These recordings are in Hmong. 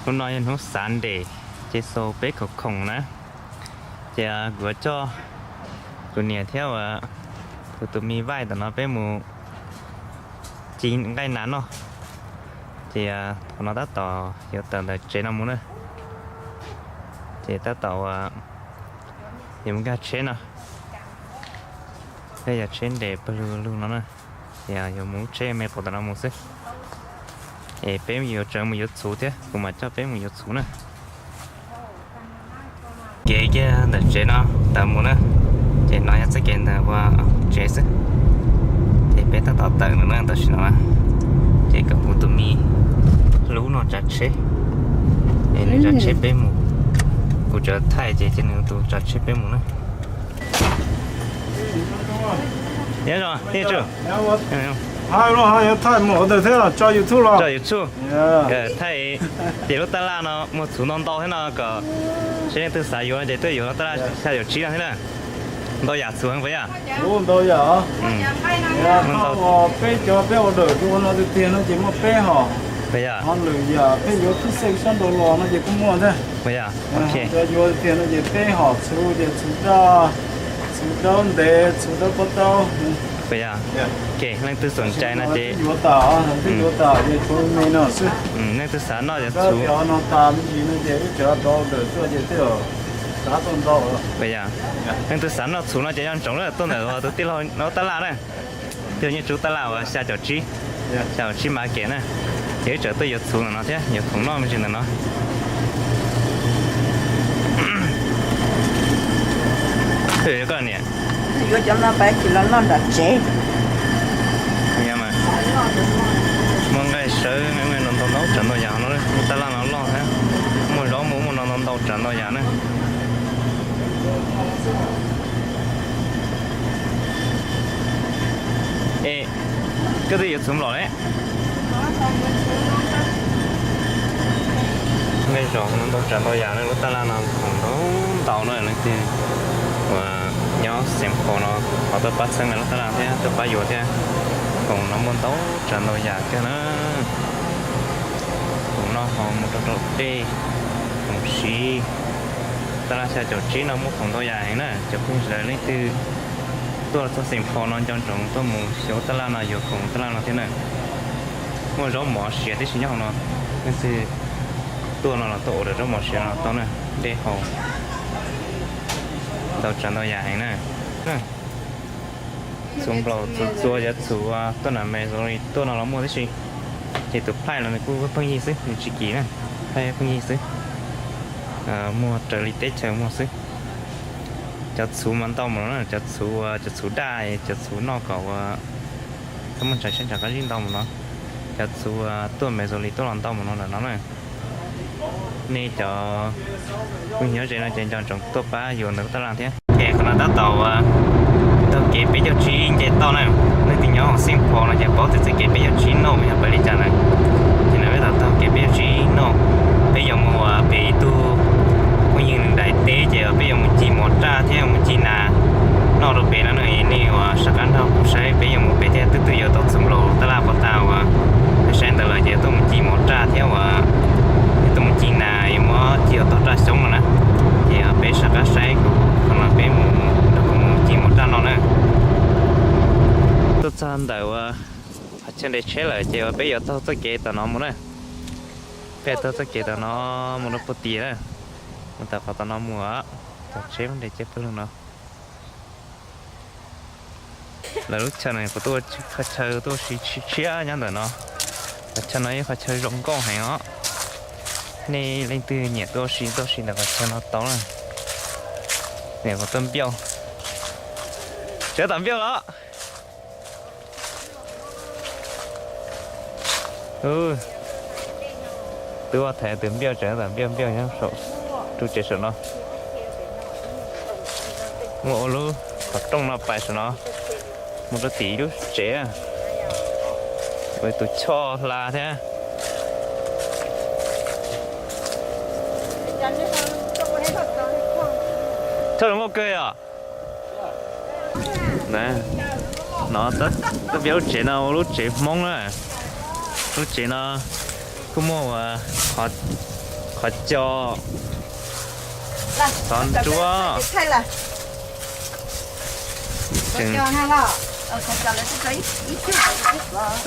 Hnub no yog hnub Sunday, ces xaus peb khoom khoom na. Ces kuv yuav coj kuv niam thiab uas kuv tus me viv tom no peb mus ci nqaij nas noj. Ces thaum no tab tom yuav tawm ntawm tsev no mus na. Ces tab tom uas yuav mus nkag tsheb no, peb yog tsheb nres pawg lug lug no na. Ces yuav mus lub tsheb me qhov tom no mus xwb. Es peb yuav tseem mus yuav txhuv thiab, kuv mam coj peb mus yuav txhuv na. Kev kiag ntawm tsev no tawm mus na, ces no yog txoj kev ntawm ua tsev xwb. Ces peb tab tom tawm ntawm no tam sim no na. Ces kom kuv tus me hlub no tsav tsheb, es nws tsav tsheb peb mus. Kuv tsav thaij ces cia nws tus tsav tsheb peb mus na. Nyob zoo, nej tsuj. Hais los hais yuav thaij mus ua ntawd thiab tso YouTube los. Tso YouTube. Thaij ces lub tab laj no muaj txhuv ntau ntau thiab no kom seb leej twg xav yuav ces tuaj yuav lub tab laj xya caum tsib no thiab na. Ntau yam txhuv heev puas yog? Ntau yam. Peb cov peb order rau no tiag tiag no ces muaj peb hom. Puas yog? Ho lwm yam peb yuav tub xej sab nraud los no ces kuj muaj thiab. Puas yog? Ok. Cov yuav tiag no ces peb hom txhuv ces txhuv daj, txhuv dawb ntev, txhuv dawb pob taub. Puas yog? Ok, leej twg xom cai no ces yuav tas, leej twg yuav tas ces txhuv me no xwb. Leej twg xav noj cov txhuv no tas me ntsis no ces wb cov rau order tuaj ces twb rov tuaj ntau. Puas yog? Leej twg xav noj txhuv no ces nco ntsoov lawm tuaj ntawm tus tij laug no tab laj na. Twb yog nyiaj txhuv tab laj uas xya caum tsib, xya caum tsib mas kev na. Ces wb tseem tuaj yuav txhuv ntawm no thiab, yuav khoom noj me ntsis ntawm no. Twb yuav koj niam. Yuav cov no pab tsis los noj nram tsev. Muaj nqaij sawv ntau ntau tsav ntau yam no, lub tab laj no loj thiab. Muaj zaub muaj muaj no ntau ntau tsav ntau yam na. Es koj twb yuav txhuv nplaum ne? Nqaij zos no ntau tsav ntau yam na, lub tab laj no khoom ntau ntau na, leej twg uas nyob Saint Paul no ho tuaj pab txheeb lub tab laj thiab tuaj pab yuav thiab. Khoom no muaj ntau tsav ntau yam kawg na. Khoom noj ho mus rau rau dej, khoom siv. Tab laj xya caum tsib no muaj khoom ntau yam heev na, cov phooj ywg sawv daws leej twg tuaj txog Saint Paul no nco ntsoov tuaj mus xyuas tab laj no, yuav khoom tab laj no thiab na. Muaj zaub mov siav tib si nyob hauv no, leej twg tuaj no los tuaj ua zaub mov siav no tau na, dej haus, ntau tsav ntau yam heev na. Txhuv nplaum txhuv txua, cov txhuv tuaj nam me zoo li tuaj no los muaj tib si. Ces tus phaj los nws kuj pheej yig xwb, nws tsis kim na, phaj pheej yig xwb. Muaj raws li teb chaws muaj xwb. Cov txhuv mas ntau mus no na, cov txhuv, cov txhuv daj, cov txhuv noj kom ua txhob muaj ntshai sab ntsag qab zib ntau mus no. Cov txhuv tuaj me zoo li tuaj los ntau mus no lawm no na. Nej cov phooj ywg nyob ze no ces nco ntsoov tuaj pab yuav ntawm lub tab laj thiab. Ces qhov no tab tom taug kev peb caug tsib nce toj na. Leej twg nyob hauv Saint Paul no ces paub tias txoj kev peb caug tsib no yog pab li cas na. Ces no peb tom taug kev peb caug tsib no, peb yuav mus pem ib tug phooj ywg nws daim teb ces peb yuav mus ci mov raj thiab mus ci nas noj rau pem no na. Nej uas sawv qab nrog kuv saib peb yuav mus pem thiab twb twb yuav tau txhuv nplaum tab laj puas tas uas peb saib ntawd lawm ces tuaj mus ci mov raj thiab uas tuaj mus ci nas yuav muab ci ua tog raj xyoob no na. Ces peb sawv qab saib kuv qhov no peb mus nrog kuv mus ci mov raj no na. Tuaj txog ntawm uas qhov chaw nres tsheb lawm ces uas peb yuav taug txoj kev tom no mus na. Peb taug txoj kev tom no mus rau puag tim na, mus tom qhov tom no mus, tom tsheb nres cia pawg lug no. Lawv lub chaw no kuv tuaj ua qhov chaw tuaj ua si tshiab tshiab nyob ntawm no. Qhov chaw no ib qhov chaw zoo nkauj heev os. Nej leej twg nyiam tuaj ua si tuaj ua si ntawm qhov chaw no tau na. Niam kuv tuaj npiaj, tsev tam npiaj los. Twb ua thaiv tus npiaj tsev tam npiaj npiaj nyob saum, ru tsev saum no. Muaj ua lub qhov rooj no pais saum no mus rau tim lub tsev, ua tus choj hla thiab. Choj zoo nkauj kawg yom. No, tuaj pem lub tsev no ua lub tsev Hmoob na. Lub tsev no kuj muaj ua qhov Qhov cos, xov nruab.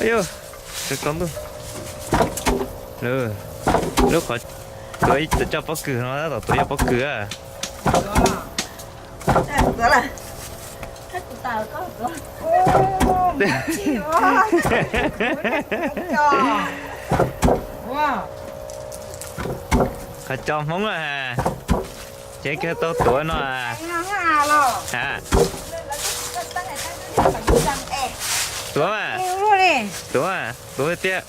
Yog, lub qhov, tuav coj pob kws no tab tom tuav coj pob kws. Qhov cos Hmoob a, ces kawg tau tuav no a. Tuav mas, tuav mas, tuav tiag.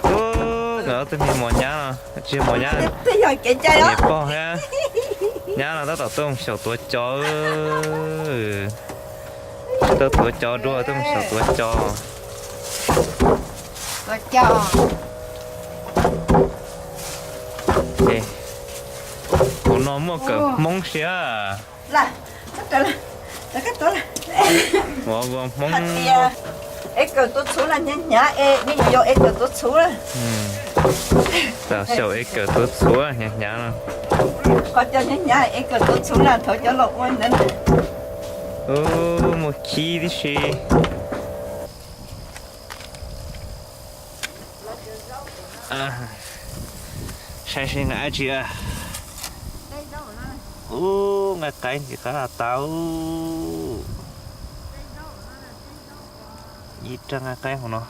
Ub, nkawd ob tug me mos nyab no, tsis yog mos nyab, niam pog thiab. Nyab no tab tom tuaj mus xyaum tuav cos. Tsis tau tuav cos dua, tuaj mus xyaum tuav cos. Ces kuv no muaj kawm Hmoob siab. Ua ua Hmoob. Es kawm tuav txhuv na, hnyav hnyav es, nej yuav es kawm tuav txhuv na. Xyaum es kawm tuav txhuv hnyav hnyav no. Qhov cos hnyav hnyav es kawm tuav txhuv na, thaum cov laus ua ntawd na. Ub, muaj khib tib si. Saib seb nqa dab tsi. Ub, nqaij qaib ntxim qab tau. Ib rab nqaij qaib hauv no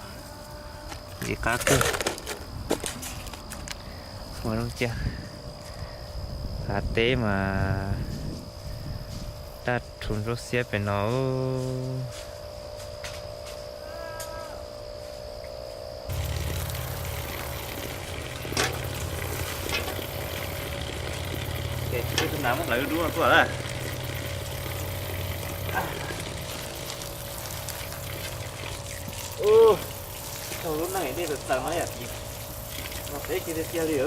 ntxim qab kawg. Ua lub caij qav teb mas daj rhuv ntsuab xiab pem no. Tus nas muab hlawv dub no tuaj lawm. Ub, thaum lub neej dej txawv txawv no yam no peb kiag tiag tiag li.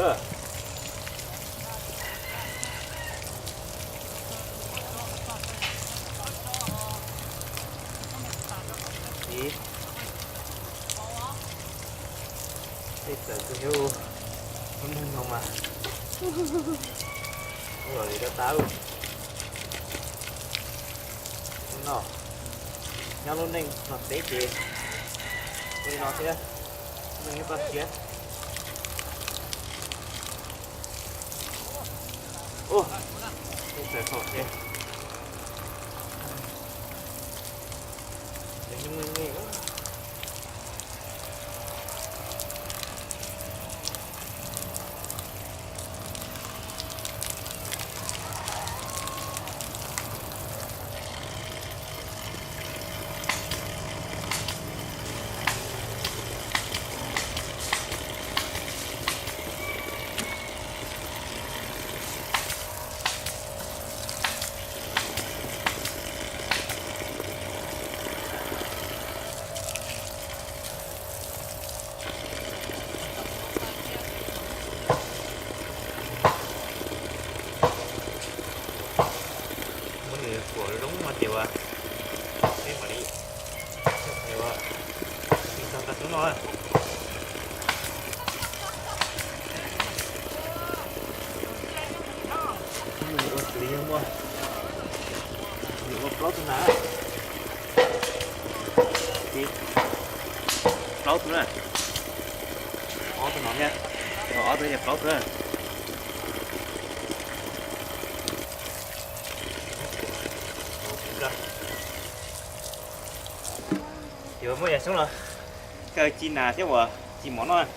Dej txawv kawg thiab, lub neej no mas ua li rau tau. No, nyob lub neej no peb ces ua li no thiab, neej ib toj siab. Ub, txawv txhaum ces. Muab nws kuam zoo no ces ua, peb mam li ua, txog tag tub no. Ua xws li yog muaj, ua plaub tug na, plaub tug na, ob tug no thiab, ob tug ces plaub tug na. Yuav muaj yam xyoob los kaw ci nas thiab uas ci mov noj.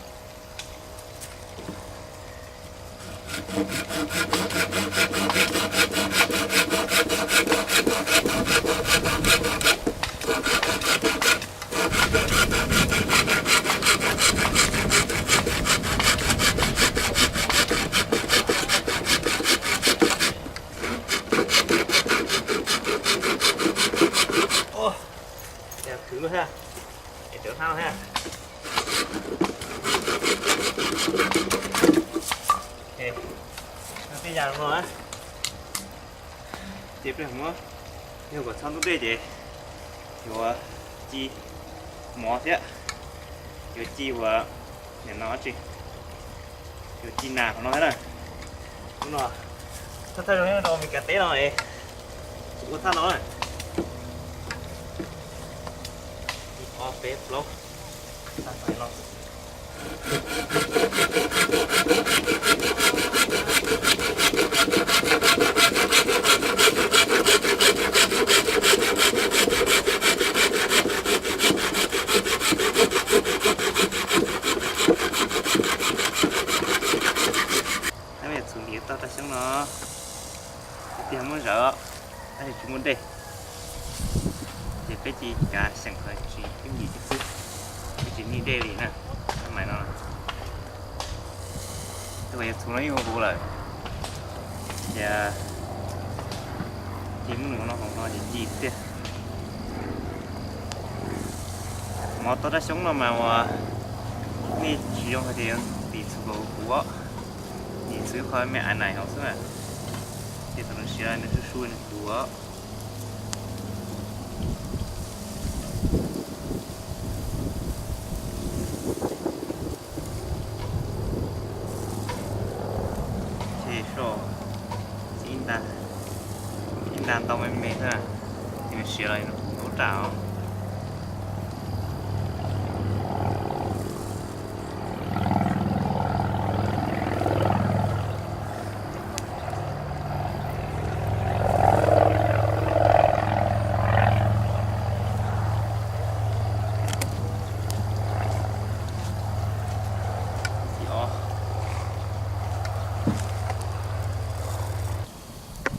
Khwv thiab. Tej yam no na. Ces peb muab, yog kom txhob ntub dej ces yuav ci mov thiab, yuav ci ua, nim no tsis, yuav ci nas hauv no thiab na. Ub no, thaj thaj zoo rau Meskas teb no es, ua thaj no na. Ib ob peb plaub, thaj no. Tab sis txhuv ntim tau rau xyoob no, tiag muab zawv, tab sis tsis muaj dej. Ces peb cia li kav xyeem qhov tsis yooj yim xwb, peb tsis nij dej li na, maiv no. Tab sis txhuv no yeej huv huv lawm, ces cia muab nws ua no hauv no ces ci tiag. Mov tau rau xyoob no mas uas nej tsis zoo hais tias yuav ntim txhuv kom huv os, ntim txhuv ib qho me ais nais hauv xwb na, ces thaum nws siav nws su su nws huv os. Ces so, ib nta ntau me me xwb, ces nws siav los ub raj os.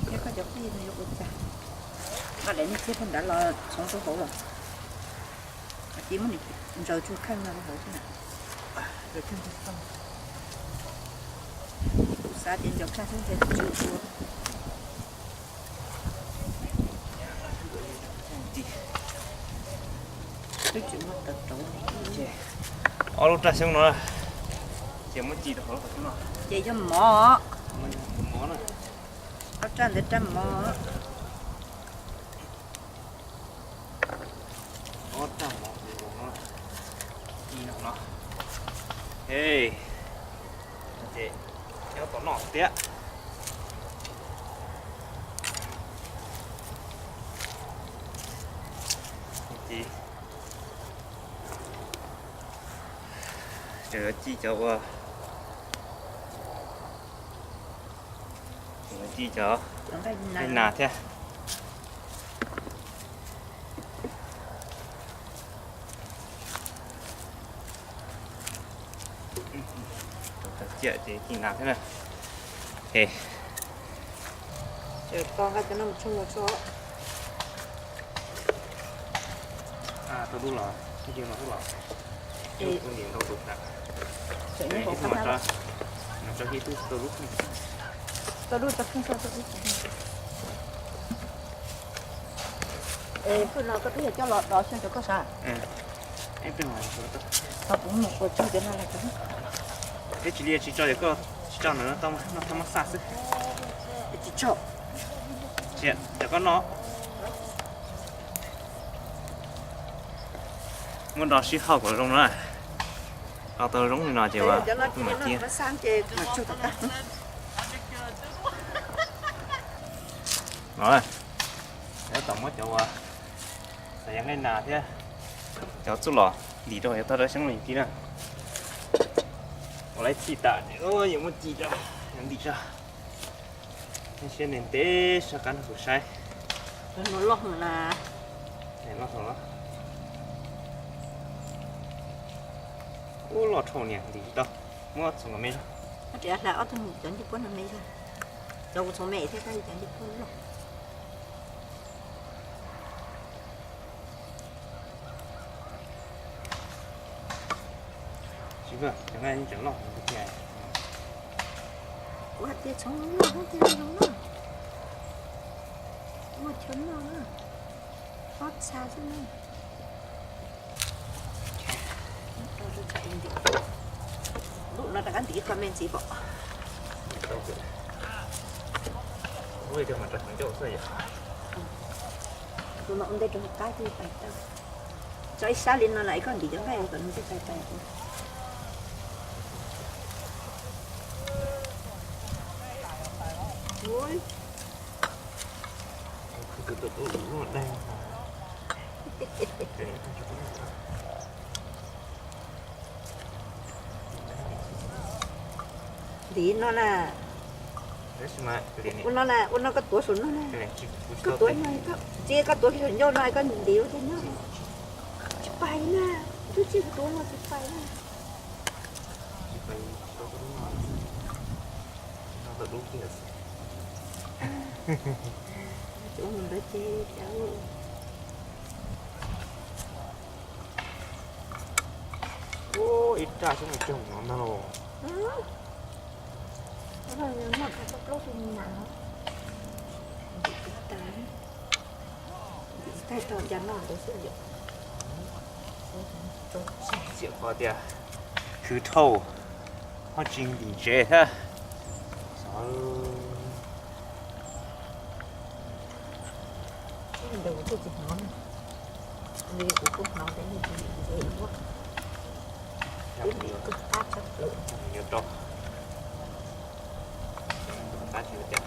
Thiab koj cov qij no yuav ua cas? Koj daim nej txiag pag nrad los txhoov rau hauv los? Cia muab nws ntsaws tsuag kheej no rau hauv xwb na. Kuv xav tias ntsaws kheej xwb ntshe tsis ua. Twb tsis muab tawv rauv li. Ob lub raj xyoob no, ces muab ci rau hauv lub qhov xyoob no. Ces yog mov. Mov na. Ob raj ntawd raj mov. Ob raj mov no, ci no no. Ej, ces nyob tau noj thiab. Ces tseem yuav ci cov ua, tseem yuav ci cov nqaij nas thiab. Ciam ces ci nas thiab na. Tau nqaij cov no mus tsoo mus tso. Tau dub los, tau dub los. Tseem ib qhov mas tso, mas tso ib tug tau dub. Tau dub tso kheej tso tau dub. Es koj no koj twb yog coj los dov xyoo cov koj sav. Thaum kuv mus ua tsuag cov no los. Peb tsis li tsis tso cov koj tsis tso ntawd no, noj thaj mab xaj xwb. Tsis tso. Cov koj no. Muab do sib hauj kom zoo na. Hau tau zoo li no ces ua tus mam cia. No, tom muab cov ua xav yog nqaij nas thiab cov txuj lom ntim rau yuav tau rau xyoob li ti na. Ua laib txij tam yuav muab ci rau, yuav ntim rau. Siab ntev ntev sab qab no kuv saib. Loj na. Loj thaum loj. Ub, loj dhau niam ntim tsis tau. Muab txhoov kom me zog. Hla ob tug cov ncej puab no me zog. Cov kuv txhoov me thiab tab sis cov ncej puab loj. Tsis, cov nqaij tseem loj tiag. Kuv hais tias txhoov loj loj tiag zoo na. Muaj chaw noj na. Ob txha xwb na. Lub no rov qab ntim ib qho me ntxiv pom. Tus no ua ntej rau hauv qab thiaj pais tau. Tso ib sab li no lawm es koj ntim cov nqaij kom nws thiaj pais pais. Ntim no na. Ua no na, ua no koj tuav saum no na. Koj tuav no, tsis koj tuav kiag saum ncauj no koj ntim ua tej no. Tsis pais na, tus tsis tuav no tsis pais na. Ua mus ntawd ces cas. Ua ib raj xwb mas cog no ntag los. Noj tau plaub tus mas. Ntim tsis tag, ntim tsis tag tau cas noj ntawd xwb yom. Txiam qhov tias khwv dhau, ho tsis ntim ntsev thiab. Xov. Ntawd kuv twb tsis hnov na. Li kuv kuj hnov tias nws tsis ntim ntsev ua. Twb ntim kawg qab tshaj plaws. Nws yuav rau qab tsis ua cas.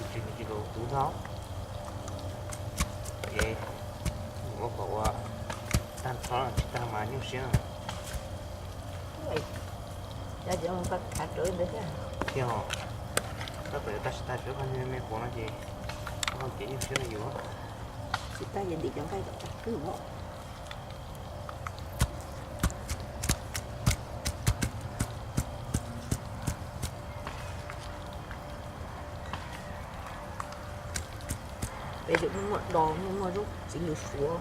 Tsis nws tsis los kuv ntag. Ces ua kom ua tag nrho tsis tag mas nyuaj siab no. Thiab os, tab tom yuav tag tsis tag tsuav qhov me me quav no ces ua kev nyuaj siab rau yus. Tsis tag ces ntim cov nqaij kom tag kawg os. Peb tseem muaj muaj dos muaj muaj zaub txiv lws suav.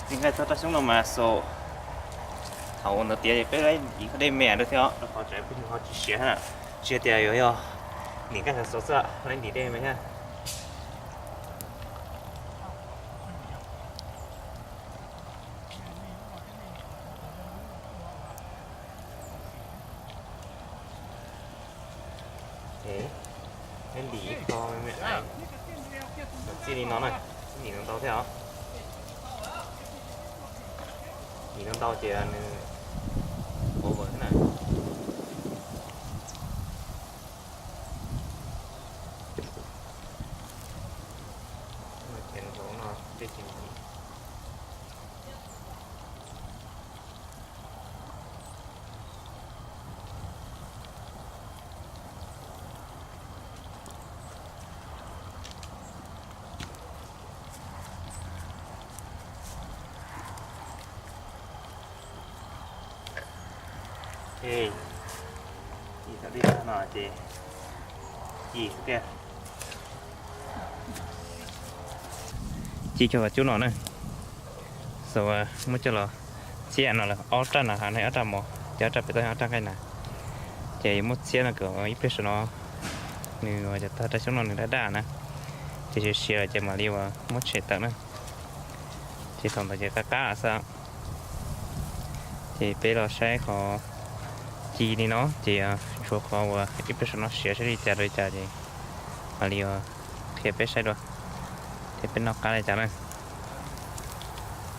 Txiv nqaij txog rau xyoob no mas xaus. Thaum ua ntawd tiav peb laib ntim qhov dej me rau thiab os, rau qhov tseem peb ho tsis siav na. Tsis tias yuav yog ntim nqaij xaus xaus xwb, laib ntim dej me thiab. Ntim ib qho me me, txij li no na, ntim ntau ntau thiab os. Ntim ntau ntau ces nws over thiab na. Ces nws no dej tsis ntim. Ci tau dib tag no ces ci xwb tiag. Ci cov cub no na, xav muab coj los txiab no lawm, ob raj na, hais ob raj mov, ces ob raj pem toj ob raj nqaij na. Ces muab txiab no kom ib pliag saum no nws cov tag raj xyoob no nws daj daj na, ces siav siav lawm ces mam li uas muab tshem tawm na. Ces thaum ntawd ces qab qab xwb. Ces peb los saib qhov ci li no ces tshuav qhov uas ib pliag saum no siav saib li cas rau li cas ces mam li uas qhia peb saib dua thiab peb noj qab li cas na.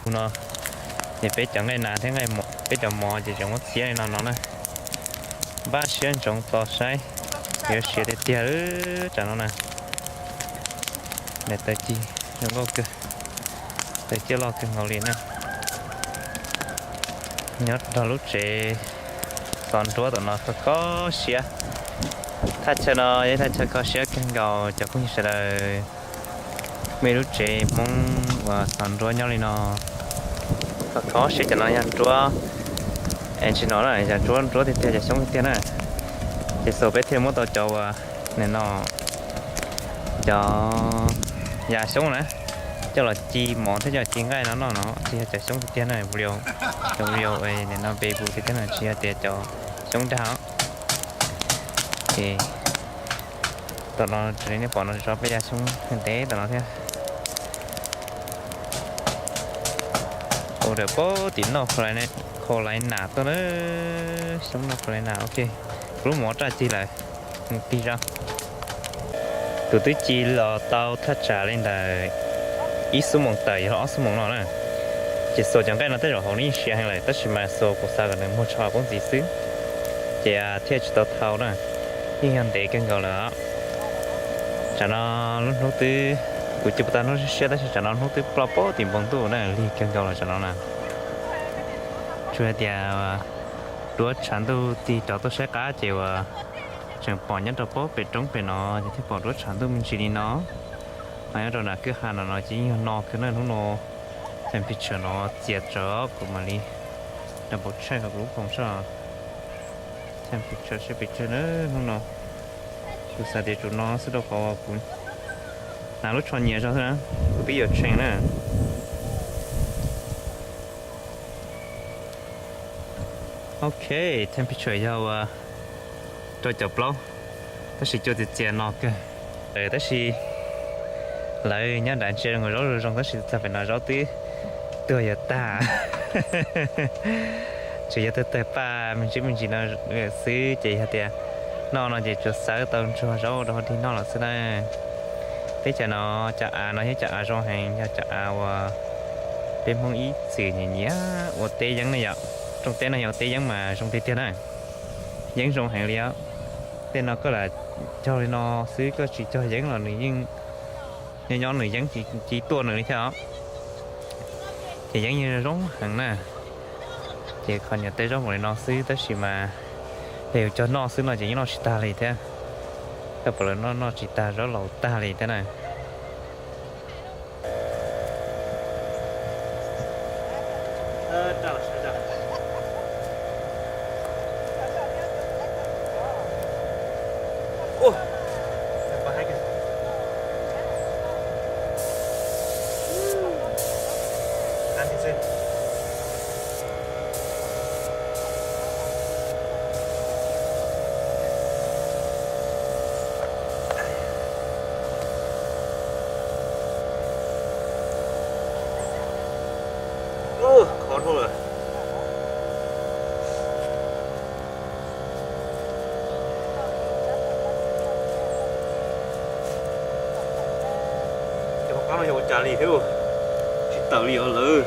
Tus no ces peb cov nqaij nas thiab nqaij, peb cov mov ces tseem muab txiab li no no na. Npaj siab ntsoov tos saib yuav siav tiag tiag tsam no na. Niam tais ci zoo nkauj kawg, tais ciaj loj kawg nkaus li na. Nyob rau lub tsev xov nruab tom no kho kho siab. Thaj chaw no yog thaj chaw kho siab kawg nkaus cov phooj ywg sawv daws. Muaj ib lub tsev Hmoob uas xov nruab nyob li no. Kho kho siab cov no yog nruab, es tsis no na, yog nruab nruab tiag tiag, cov xyoob tiag tiag na. Ces xaus peb thiaj muab tau cov uas nim no cov yam xyoob na coj los ci mov thiab coj los ci nqaij no noj no tsis yog cov xyoob tiag tiag na. Cov video nim no npe hu tiag tiag no tsis yog tias cov xyoob dag os. Ces tom no raws li nej pom no tso peb yam xyoob ntev tom no thiab. Ua dawm pob tim noj Carolina tuaj na, xyoob noj Carolina, ok. Kuv lub mus ua raj cig lawm, mus tig zog. Kuv twb ci los tau thaj tsam li ntawm ib xuab moos tawm yog ob xuab moos no na. Ces xuas cov nqaij no tej zaum hauv nws yeej siav heev lawm, tab sis mas xuas kuv xav kom nws muag tsho poob ntxiv xwb. Ces thiaj tsis tau thau na, yeej yog ntev kawg nkaus lawm os. Tsam no lub hnub twb, kuv cia puas tag hnub siab tab sis tsam no hnub twb ploj pob tim npoo ntuj na, lig kawg nkaus lawm tsam no na. Tsuas hais tias duab tshav ntuj tig rov tuaj saib qab ces uas tseem pom nyob rau pob pem roob pem no ces thiaj pom duab tshav ntuj me ntsis li no. Ho nyob rau nram kwj ha no no ces yeej yog no kawg na hnub no. Temperature no txias tsawv kuv mam li rau npau tshaj kuv lub khoom soj. Temperature seb pes tsawg na hnub no. Kuv xav tias tsuas no xwb rau qhov kuv hnav lub tsho nyias zog xwb na, kuv twb yuav tsheej na. Ok, temperature yog ua rau caum plaub, tab sis cua txias txias no kawg. Tab sis lawv nyob nram ntsia zoo zaub zoo zoo tab sis txog pem no zaub twb tuag yuav tag. Tsuas yog tuag tawg paj me ntsis me ntsis no xwb ces yog tias noj no ces tsuas xawb tau ntsuag zaub rau hauv dig noj lawm xwb na. Teb chaws no cov av no yog cov av zoo heev, yog cov av uas peb Hmoob ib txwm nyiam nyiam ua teb yeeb na yom. Rooj teb no yog ua teb yeeb mas zoo tiag tiag na. Yeeb zoo heev li os. Tej no koj lam cog li no xwb, koj tsis cog yeeb los nws yeej nyob nyob nws yeeb ci tuaj nws li thiab os. Ces yeeb yeej zoo heev na. Ces qhov nyuam tej zaub npaum li no xwb tab sis mas yog yus cog noj xwb no ces yeej noj tsis tag li thiab. Koj pom lawv noj noj tsis tag, zaub laus tag li thiab na. Khov dhau lawm. Cov qab no yog ua cas li thiab, tsis tawm li os lawm.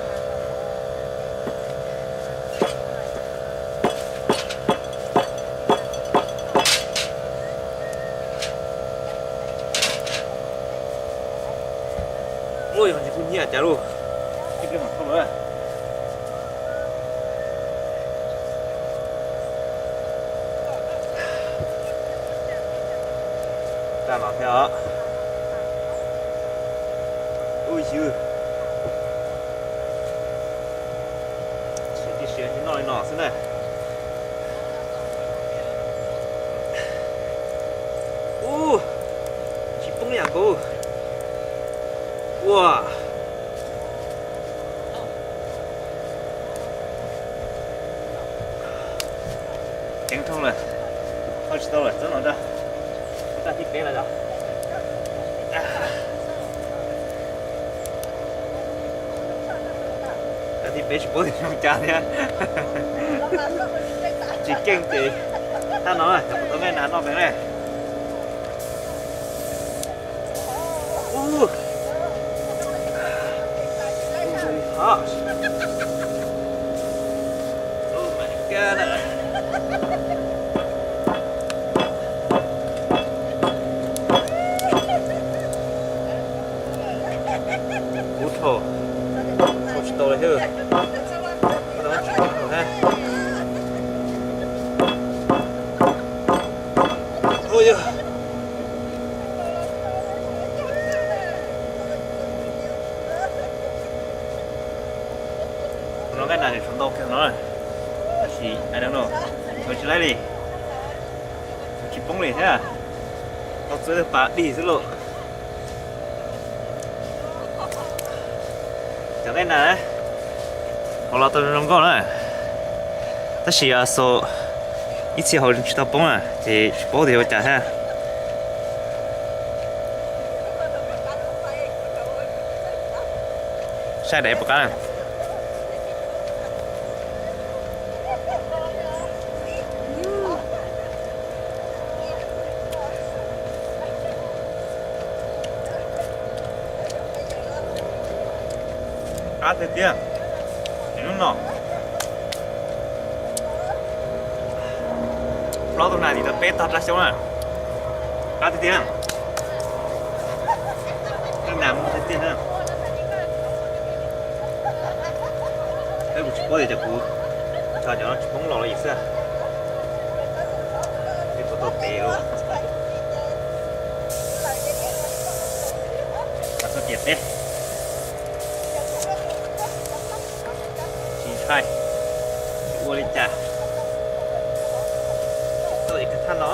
Ua yog ntsis kuj nyiaj cas lauj. Raj no thiab os. Ub yw. Siav tib siav noj li no xwb na. Ub, tsis poob yam nkaus. Ua, ceev dhau lawm, thau tsis tau lawm, txob no raj, raj thib peb lawm os. Raj thib peb tsis paub tias zoo cas thiab. Tsis keej ces tab no cov kuv tau nqaij nas noj pem ne. Ub, ub, hot. Oh my god. Ub, thau, thau tsis tau li thiab. Tsis tau thiab. Ua yog. Kuv no nqaij nas nws tshuav ntau kawg no, tab sis I don't know, tshuav tsis laib li, tshuav tsis poob li thiab. Tau txwb pas dig xwb lauj. Cov nqaij nas hauv los tau zoo nkauj na, tab sis xo ib txhia hauv tsis tau poob na ces tsis paub tias ua cas thiab. Saib daim puas qab na. Qab tiag tiag. Hnub no plaub tug nas tim tau peb tog rab xyoob na. Qab tiag tiag. Qab nas muag tiag tiag na. Peb kuv tsis paub tias cov kuv tog cov no tsis poob los li xwb. Peb tuav tau tes lawm. Txhob tias peb tsis ntshai, tsis ua li cas. Tau ib kawg thaj no.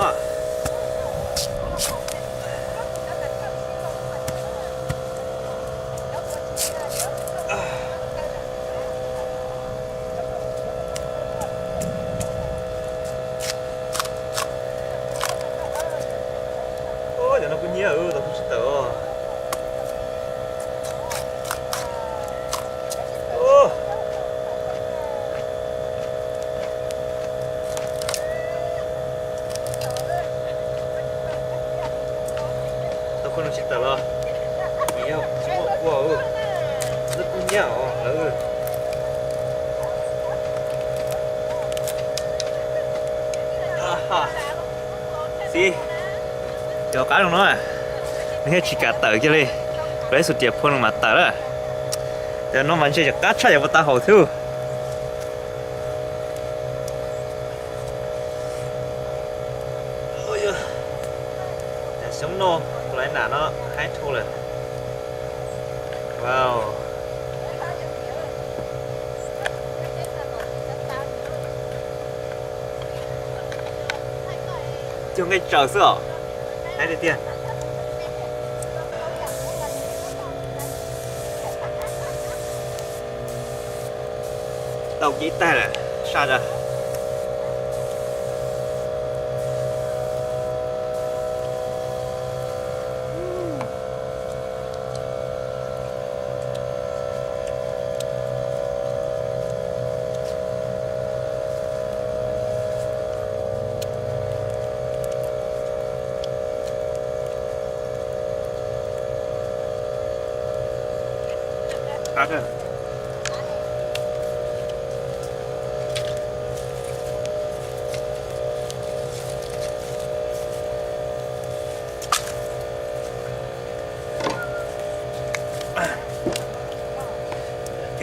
Cov no kuj nyiab, tau kuj tsis tawm os. Tau kuj no tsis tawm los, tsis muaj kua, lawv kuj nyiab os lawv. Xib, cov qab zoo no nws thiaj tsis kam tawm kiag li. Kuv ib xus riam phua no mas tawm lawm. Cov no mas ntshe cov qab tshaj cov puas tau haum xwb. Cov xyoob no, tus laiv nam no haib thuj lawm. Wow. Cuag nqaij tsaws xwb os. Haib tiag tiag. Tau kiag ib taig lawm, saj tas.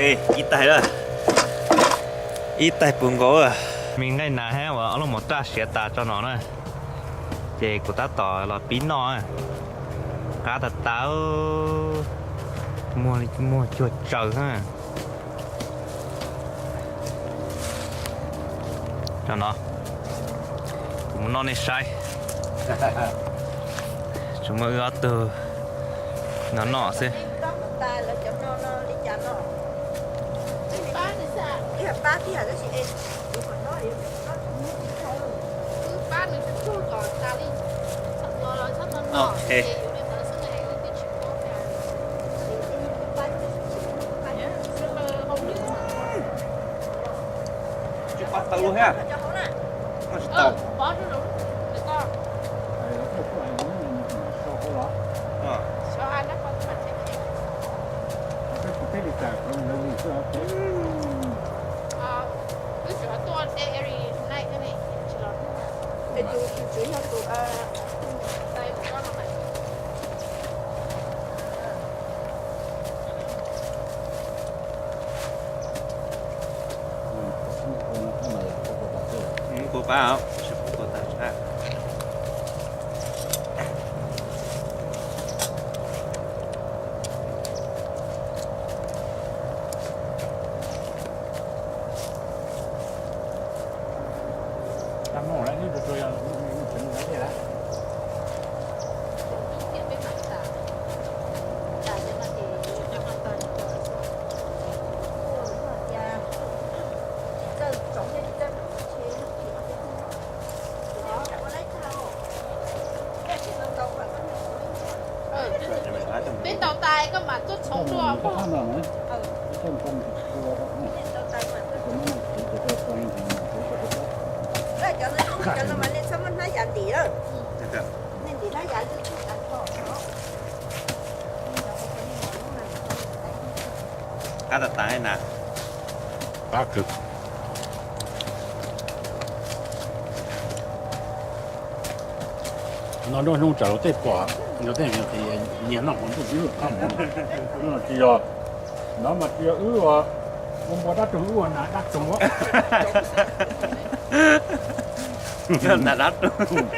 Ib taig lawm, ib taig puv nkaus. Me nqaij nas thiab uas ob lub mos raj siav tas tso no na, ces kuv tab tom los pib noj. Qab tas tas, muag cuag tsaws na. Tso no, kuv mus noj nej saib. Tsuas muaj wb ob tug no noj xwb. Tsis pab tau luag thiab. Tsis tau. Kuv pab, kuv pab. Peb ntaus tais koj mam tuaj txhoov dua pog. Cov no mas nej txhob muab hnab yas ntim lawm. Nej ntim hnab yas lwj tag nrho. Qab tas tas na. Qab kawg. No nruab hnub tsam luag tej pom, luag tej nyiag noj qhov ntuj, wb qab mov. Tsis yog, no mas tsis yog wb ua npua dab roog, wb ua nas dab roog. Nas dab roog.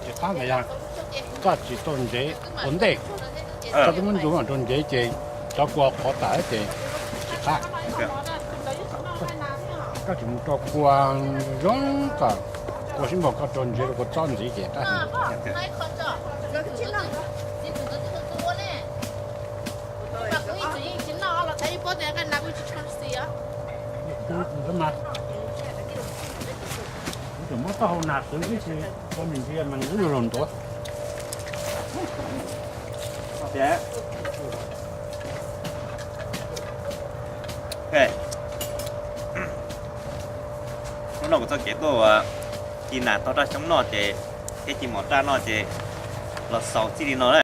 Tsis qab na yog, koj tsis tau ntsev ua ntej, koj twb muab ntsuj rau ntsev ces cov kua qhov tas ces tsis qab. Koj tsis mus rau kua zoo kom kua sib npaug, koj rau ntsev rau kua txob ntxiv ces qab heev. Kuv tseem muab taub hau nas xwb ib tsis ua me ntsis mas wb los ntuav. Hnub no kuv txoj kev tuaj ua ci nas taug raj xyoob noj ces, thiab ci mos raj noj ces los xaus txij li no na.